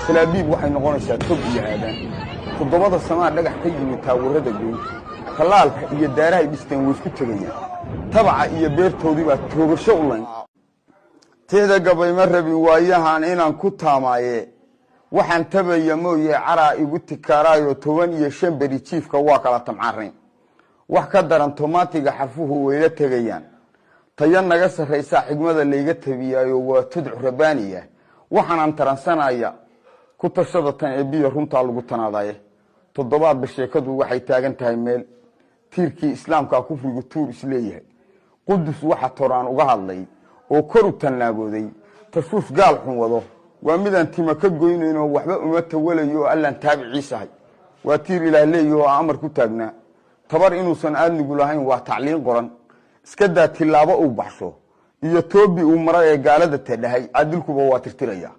Talaabiib waxay noqonaysaa tog iyo aadaan. Toddobada samaa dhagax ka yimid taawarrada goyn. Tallaalka iyo daarahay dhisteen way isku tegayaan. Tabaca iyo beertoodii baa toogasho u layn. Tixda gabay ma rabin waayahan inaan ku taamaaye, waxaan tabaya mooye caraa igu tikaaraayo. 15 beri jiifka waa kala tamcarayn. Wax ka daran tomaatiga xarfuhu wayla tegayaan. Tayo naga sarraysaa xigmada layga tabiyaayo, waa tudcu rabaaniya. Waxaanaan taransanaya ku tashada tan ee biyo runtaa lagu tanaadaye. Toddobaadba sheekadu waxay taagan tahay meel tiirkii islaamkaa kufrigu tuur isleeyahay. Qudus waxa toraan uga hadlay oo kor u tallaagooday tashuush gaal xun wado, waa midaan tima ka goynaynoo waxba uma tawalayo oo Allaan taabiciisahay. Waa tiir Ilaah leeyaho oo amar ku taagnaa. Tabar inuusan aadmigu lahayn waa tacliin qoran. Iska daa tilaabo uu baxsho iyo toobi uu maro ee gaalada tadhahay, cadilkuba waa tirtiraya.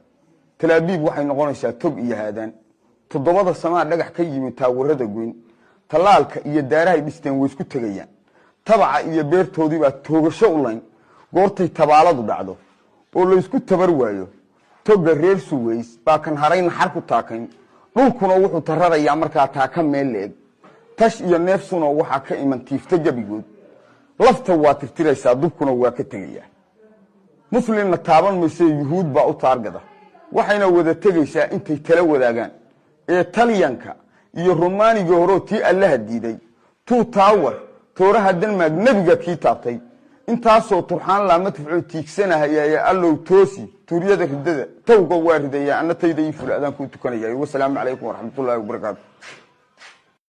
Talaabiib waxay noqonaysaa tog iyo haadaan. Toddobada samaa dhagax ka yimid taawarrada goyn. Tallaalka iyo daarahay dhisteen way isku tegayaan. Tabaca iyo beertoodii baa toogasho u layn. Goortay tabaaladu dhacdo oo laysku tabar waayo, toga reer Suweys baa kan haray naxar ku taakayn. Dhulkuna wuxuu tararayaa markaa taaka meel la-eg. Tash iyo neefsuna waxaa ka iman tiifta gebigood. Lafta waa tirtiraysaa, dubkuna waa ka tegayaa. Muslimna taaban mayse, yuhuud baa u taargada. Waxayna wada tegaysaa intay tala wadaagaan ee Talyanka iyo Romaaniga horeo tii Allaha diiday, tuu taawar tooraha Denmark nebiga kii taabtay. Intaasoo turxaan laama tufcoo tiigsanahayaaye. Allow toosi tuuryada ridada tawga waa ridaya. Anna tayda ii fula adaan kuu tukanaya. Wasalaamu calaykum waraxmatullaahi wabarakaatu.